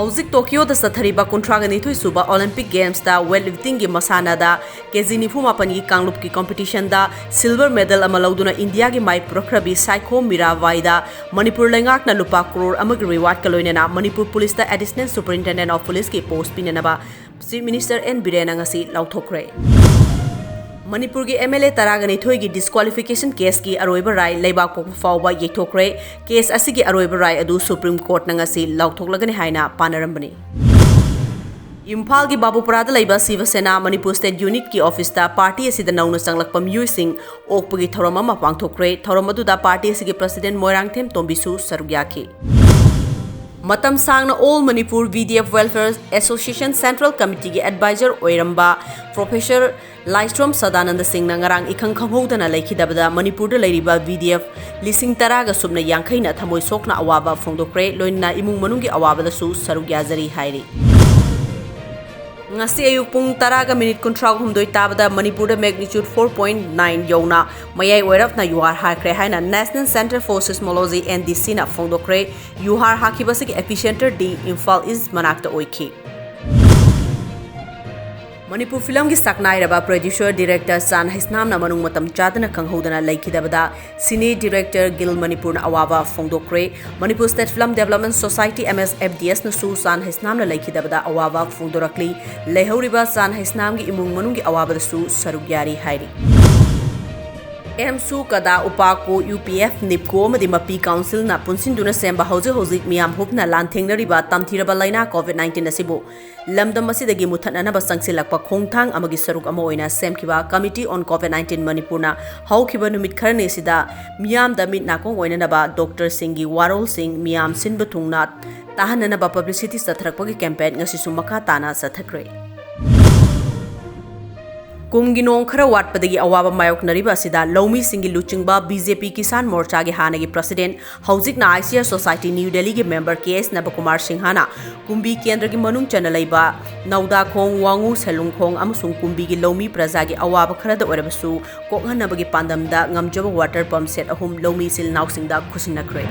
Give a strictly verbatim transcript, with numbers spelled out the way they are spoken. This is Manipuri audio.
ꯍꯧꯖꯤꯛ ꯇꯣꯀꯤꯌꯣꯗ ꯆꯠꯊꯔꯤꯕ ꯀꯨꯟꯊ꯭ꯔꯥꯒ ꯅꯤꯊꯣꯏ ꯁꯨꯕ ꯑꯣꯂꯤꯝꯄꯤꯛ ꯒꯦꯝꯁꯇ ꯋꯦꯠ ꯂꯤꯐꯇꯤꯡꯒꯤ ꯃꯁꯥꯟꯅꯗ ꯀꯦꯖꯤ ꯅꯤꯐꯨ ꯃꯥꯄꯟꯒꯤ ꯀꯥꯡꯂꯨꯞꯀꯤ ꯀꯝꯄꯤꯇꯤꯁꯟꯗ ꯁꯤꯜꯚꯔ ꯃꯦꯗꯜ ꯑꯃ ꯂꯧꯗꯨꯅ ꯏꯟꯗꯤꯌꯥꯒꯤ ꯃꯥꯏ ꯄꯨꯔꯛꯈ꯭ꯔꯕꯤ ꯁꯥꯏꯈꯣꯝ ꯃꯤꯔꯥꯕꯥꯏꯗ ꯃꯅꯤꯄꯨꯔ ꯂꯩꯉꯥꯛꯅ ꯂꯨꯄꯥ ꯀ꯭ꯔꯣꯔ ꯑꯃꯒꯤ ꯔꯤꯋꯥꯔꯗꯀ ꯂꯣꯏꯅꯅ ꯃꯅꯤꯄꯨꯔ ꯄꯨꯂꯤꯁꯇ ꯑꯦꯗꯤꯁꯅꯦꯜ ꯁꯨꯄꯔꯤꯟꯇꯦꯟꯗꯦꯟꯠ ꯑꯣꯐ ꯄꯨꯂꯤꯁꯀꯤ ꯄꯣꯁ ꯄꯤꯅꯅꯕ ꯆꯤꯐ ꯃꯤꯅꯤꯁꯇꯔ ꯑꯦꯟ ꯕꯤꯔꯦꯟꯅ ꯉꯁꯤ ꯂꯥꯎꯊꯣꯛꯈ꯭ꯔꯦ꯫ ꯃꯅꯤꯄꯨꯔꯒꯤ ꯑꯦꯝ ꯑꯦꯜ ꯑꯦ ꯇꯔꯥꯒ ꯅꯤꯊꯣꯏꯒꯤ ꯗꯤꯁꯀ꯭ꯋꯥꯂꯤꯐꯤꯀꯦꯁꯟ ꯀꯦꯁꯀꯤ ꯑꯔꯣꯏꯕ ꯔꯥꯏ ꯂꯩꯕꯥꯛ ꯄꯣꯛꯄ ꯐꯥꯎꯕ ꯌꯩꯊꯣꯛꯈ꯭ꯔꯦ꯫ ꯀꯦꯁ ꯑꯁꯤꯒꯤ ꯑꯔꯣꯏꯕ ꯔꯥꯏ ꯑꯗꯨ ꯁꯨꯄ꯭ꯔꯤꯝ ꯀꯣꯔꯠꯅ ꯉꯁꯤ ꯂꯥꯎꯊꯣꯛꯂꯒꯅꯤ ꯍꯥꯏꯅ ꯄꯥꯅꯔꯝꯕꯅꯤ꯫ ꯏꯝꯐꯥꯜꯒꯤ ꯕꯥꯕꯨꯄꯨꯔꯥꯗ ꯂꯩꯕ ꯁꯤꯕ ꯁꯦꯅꯥ ꯃꯅꯤꯄꯨꯔ ꯁ꯭ꯇꯦꯠ ꯌꯨꯅꯤꯠꯀꯤ ꯑꯣꯐꯤꯁꯇ ꯄꯥꯔꯇꯤ ꯑꯁꯤꯗ ꯅꯧꯅ ꯆꯪꯂꯛꯄ ꯃꯤꯑꯣꯏꯁꯤꯡ ꯑꯣꯛꯄꯒꯤ ꯊꯧꯔꯝ ꯑꯃ ꯄꯥꯡꯊꯣꯛꯈ꯭ꯔꯦ꯫ ꯊꯧꯔꯝ ꯑꯗꯨꯗ ꯄꯥꯔꯇꯤ ꯑꯁꯤꯒꯤ ꯄ꯭ꯔꯁꯤꯗꯦꯟꯠ ꯃꯣꯏꯔꯥꯡꯊꯦꯝ ꯇꯣꯝꯕꯤꯁꯨ ꯁꯔꯨꯛ ꯌꯥꯈꯤ꯫ ꯃꯇꯝ ꯁꯥꯡꯅ All Manipur V D F Welfare Association Central Committeeꯒꯤ ꯑꯦꯗꯚꯥꯏꯖꯔ ꯑꯣꯏꯔꯝꯕ ꯄ꯭ꯔꯣꯐꯦꯁꯔ ꯂꯥꯏꯁ꯭ꯔꯣꯝ ꯁꯗꯥꯅꯟꯗ ꯁꯤꯡꯅ ꯉꯔꯥꯡ ꯏꯈꯪ ꯈꯪꯍꯧꯗꯅ ꯂꯩꯈꯤꯗꯕꯗ ꯃꯅꯤꯄꯨꯔꯗ ꯂꯩꯔꯤꯕ V D F ꯂꯤꯁꯤꯡ ꯇꯔꯥꯒ ꯁꯨꯞꯅ ꯌꯥꯡꯈꯩꯅ ꯊꯃꯣꯏ ꯁꯣꯛꯅ ꯑꯋꯥꯕ ꯐꯣꯡꯗꯣꯛꯈ꯭ꯔꯦ꯫ ꯂꯣꯏꯅꯅ ꯏꯃꯨꯡ ꯃꯅꯨꯡꯒꯤ ꯑꯋꯥꯕꯗꯁꯨ ꯁꯔꯨꯛ ꯌꯥꯖꯔꯤ ꯍꯥꯏꯔꯤ꯫ ꯉꯁꯤ ꯑꯌꯨꯛ ꯄꯨꯡ ꯇꯔꯥꯒ ꯃꯤꯅꯤꯠ ꯀꯨꯟꯊ꯭ꯔꯥ ꯍꯨꯝꯗꯣꯏ ꯇꯥꯕꯗ ꯃꯅꯤꯄꯨꯔꯗ magnitude four point nine ꯌꯧꯅ ꯃꯌꯥꯏ ꯑꯣꯏꯔꯞꯅ ꯌꯨꯍꯥꯔ ꯍꯥꯈ꯭ꯔꯦ ꯍꯥꯏꯅ National Centre for Seismology, N D Cꯅ ꯐꯣꯡꯗꯣꯛꯈ꯭ꯔꯦ꯫ ꯌꯨꯍꯥꯔ ꯍꯥꯈꯤꯕꯁꯤꯒꯤ epicenter ꯗꯤ ꯏꯝꯐꯥꯜ ꯏꯁ ꯃꯅꯥꯛꯇ ꯑꯣꯏꯈꯤ꯫ ꯃꯅꯤꯄꯨꯔ ꯐꯤꯂꯝꯒꯤ ꯁꯛꯅꯥꯏꯔꯕ ꯄ꯭ꯔꯣꯗ꯭ꯌꯨꯁꯔ ꯗꯤꯔꯦꯛꯇꯔ ꯆꯥꯟ ꯍꯩꯁꯅꯥꯝꯅ ꯃꯅꯨꯡ ꯃꯇꯝ ꯆꯥꯗꯅ ꯈꯪꯍꯧꯗꯅ ꯂꯩꯈꯤꯗꯕꯗ ꯁꯤꯅꯦ ꯗꯤꯔꯦꯛꯇꯔ ꯒꯤꯜ ꯃꯅꯤꯄꯨꯔꯅ ꯑꯋꯥꯕ ꯐꯣꯡꯗꯣꯛꯈ꯭ꯔꯦ꯫ Manipur state film development society, M S F D Sꯅꯁꯨ ꯆꯥꯟ ꯍꯩꯁꯅꯥꯝꯅ ꯂꯩꯈꯤꯗꯕꯗ ꯑꯋꯥꯕ ꯐꯣꯡꯗꯣꯔꯛꯂꯤ꯫ ꯂꯩꯍꯧꯔꯤꯕ ꯆꯥꯟ ꯍꯩꯁꯅꯥꯝꯒꯤ ꯏꯃꯨꯡ ꯃꯅꯨꯡꯒꯤ ꯑꯋꯥꯕꯗꯁꯨ ꯁꯔꯨꯛ ꯌꯥꯔꯤ ꯍꯥꯏꯔꯤ꯫ ꯑꯦꯝꯁꯨ ꯀꯗꯥ ꯎꯄꯥꯀꯣ U P F, ꯅꯤꯞꯀꯣ ꯑꯃꯗꯤ ꯃꯄꯤ ꯀꯥꯎꯟꯁꯤꯜꯅ ꯄꯨꯟꯁꯤꯟꯗꯨꯅ ꯁꯦꯝꯕ ꯍꯧꯖꯤꯛ ꯍꯧꯖꯤꯛ ꯃꯤꯌꯥꯝ ꯍꯨꯞꯅ ꯂꯥꯟꯊꯦꯡꯅꯔꯤꯕ ꯇꯝꯊꯤꯔꯕ ꯂꯥꯏꯅꯥ COVID nineteen ꯑꯁꯤꯕꯨ ꯂꯝꯗꯝ ꯑꯁꯤꯗꯒꯤ ꯃꯨꯠꯊꯠꯅꯅꯕ ꯆꯪꯁꯤꯜꯂꯛꯄ ꯈꯣꯡꯊꯥꯡ ꯑꯃꯒꯤ ꯁꯔꯨꯛ ꯑꯃ ꯑꯣꯏꯅ ꯁꯦꯝꯈꯤꯕ Committee on COVID nineteen ꯃꯅꯤꯄꯨꯔꯅ ꯍꯧꯈꯤꯕ ꯅꯨꯃꯤꯠ ꯈꯔꯅꯤ ꯑꯁꯤꯗ ꯃꯤꯌꯥꯝꯗ ꯃꯤꯠ ꯅꯥꯀꯣꯡ ꯑꯣꯏꯅꯅꯕ ꯗꯣꯛꯇꯔꯁꯤꯡꯒꯤ ꯋꯥꯔꯣꯜꯁꯤꯡ ꯃꯤꯌꯥꯝ ꯁꯤꯟꯕ ꯊꯨꯡꯅ ꯇꯥꯍꯟꯅꯅꯕ publicity ꯆꯠꯊꯔꯛꯄꯒꯤ campaign ꯉꯁꯤꯁꯨ ꯃꯈꯥ ꯇꯥꯅ ꯆꯠꯊꯈ꯭ꯔꯦ꯫ ꯀꯨꯝꯒꯤ ꯅꯣꯡ ꯈꯔ ꯋꯥꯠꯄꯗꯒꯤ ꯑꯋꯥꯕ ꯃꯥꯌꯣꯛꯅꯔꯤꯕ ꯑꯁꯤꯗ ꯂꯧꯃꯤꯁꯤꯡꯒꯤ ꯂꯨꯆꯤꯡꯕ B J P ꯀꯤꯁꯥꯟ ꯃꯣꯔꯆꯥꯒꯤ ꯍꯥꯟꯅꯒꯤ ꯄ꯭ꯔꯁꯤꯗꯦꯟꯠ, ꯍꯧꯖꯤꯛꯅ I C R Society New Delhiꯒꯤ ꯃꯦꯝꯕꯔ K S ꯅꯕꯀꯨꯃꯥꯔ ꯁꯤꯡꯍꯅ ꯀꯨꯝꯕꯤ ꯀꯦꯟꯗ꯭ꯔꯒꯤ ꯃꯅꯨꯡ ꯆꯟꯅ ꯂꯩꯕ ꯅꯧꯗꯥꯈꯣꯡ, ꯋꯥꯉꯨ, ꯁꯦꯂꯨꯡꯈꯣꯡ ꯑꯃꯁꯨꯡ ꯀꯨꯝꯕꯤꯒꯤ ꯂꯧꯃꯤ ꯄ꯭ꯔꯖꯥꯒꯤ ꯑꯋꯥꯕ ꯈꯔꯗ ꯑꯣꯏꯔꯕꯁꯨ ꯀꯣꯛꯍꯟꯅꯕꯒꯤ ꯄꯥꯟꯗꯝꯗ ꯉꯝꯖꯕ water pump set ꯑꯍꯨꯝ ꯂꯧꯃꯤ ꯏꯆꯤꯜ ꯏꯅꯥꯎꯁꯤꯡꯗ ꯈꯨꯠꯁꯤꯟꯅꯈ꯭ꯔꯦ꯫